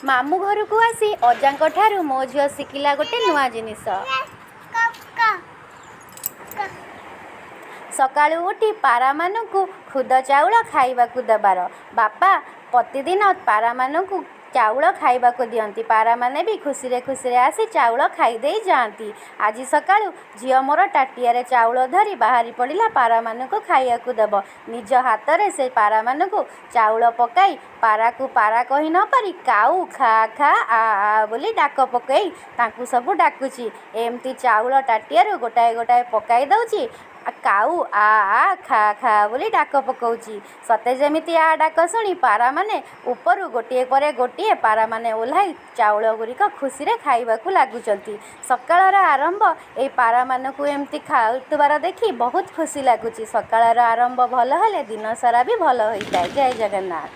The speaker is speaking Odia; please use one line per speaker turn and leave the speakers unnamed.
ମାମୁଁ ଘରକୁ ଆସି ଅଜାଙ୍କ ଠାରୁ ମୋ ଝିଅ ଶିଖିଲା ଗୋଟେ ନୂଆ ଜିନିଷ। ସକାଳୁ ଉଠି ପାରାମାନଙ୍କୁ ଖୁଦ ଚାଉଳ ଖାଇବାକୁ ଦେବାର। ବାପା ପ୍ରତିଦିନ ପାରାମାନଙ୍କୁ ଚାଉଳ ଖାଇବାକୁ ଦିଅନ୍ତି। ପାରାମାନେ ବି ଖୁସିରେ ଖୁସିରେ ଆସି ଚାଉଳ ଖାଇଦେଇ ଯାଆନ୍ତି। ଆଜି ସକାଳୁ ଝିଅ ମୋର ତାଟିଆରେ ଚାଉଳ ଧରି ବାହାରି ପଡ଼ିଲା ପାରାମାନଙ୍କୁ ଖାଇବାକୁ ଦେବ। ନିଜ ହାତରେ ସେ ପାରାମାନଙ୍କୁ ଚାଉଳ ପକାଇ ପାରାକୁ ପାରା କହି ନ ପାରି କାଉ ଖା ଖା ଆ ଆ ବୋଲି ଡାକ ପକାଇ ତାଙ୍କୁ ସବୁ ଡାକୁଛି। ଏମିତି ଚାଉଳ ତାଟିଆରୁ ଗୋଟାଏ ଗୋଟାଏ ପକାଇ ଦେଉଛି, କାଉ ଆ ଆ ଖା ଖା ବୋଲି ଡାକ ପକାଉଛି। ସତେ ଯେମିତି ଆ ଡାକ ଶୁଣି ପାରାମାନେ ଉପରୁ ଗୋଟିଏ ପରେ ଗୋଟିଏ ପାରାମାନେ ଓହ୍ଲାଇ ଚାଉଳ ଗୁଡ଼ିକ ଖୁସିରେ ଖାଇବାକୁ ଲାଗୁଛନ୍ତି। ସକାଳର ଆରମ୍ଭ ଏଇ ପାରାମାନଙ୍କୁ ଏମିତି ଖାଉଥିବାର ଦେଖି ବହୁତ ଖୁସି ଲାଗୁଛି। ସକାଳର ଆରମ୍ଭ ଭଲ ହେଲେ ଦିନସାରା ବି ଭଲ ହୋଇଥାଏ। ଜୟ ଜଗନ୍ନାଥ।